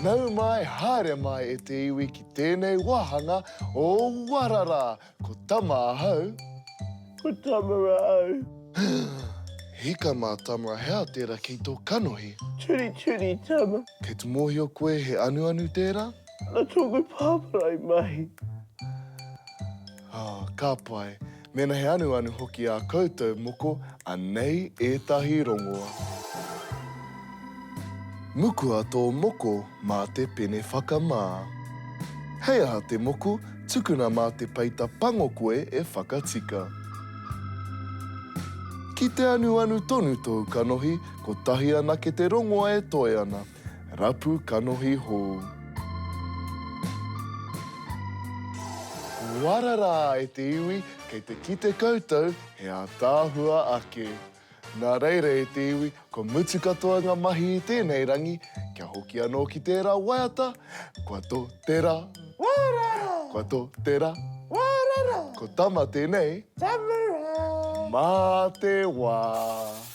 Nau mai, haere mai e te iwi ki tēnei wāhanga o Warara! Ko Tama ahau. Ko Tamara au. Hika mā Tamara he aha tērā kei tō kanohi? Turituri Tama. Kei te mōhio koe he anuanu tērā? Nā tōku pāpara i mahi. Oh, ka pai. Mēnā he anuanu hoki ā koutou moko, anei ētahi rongoa. Mukua tō moko mā te pene whakamā. Hei aha te moko, tukuna mā te peita pango koe e whakatika. Ki te anuanu tonu tōu kanohi, kotahi anake te rongoa e toe ana. Rapu kanohi hou. Warara e te iwi, kei te kite koutou he ātaahua ake. Nā reira e te iwi, kua mutu katoa ngā mahi i tēnei rangi, kia hoki anō ki tērā waiata, kua tō te rā. Warara! Kua tō te rā. Warara! Ko Tama tēnei. Tamara! Mā te wā!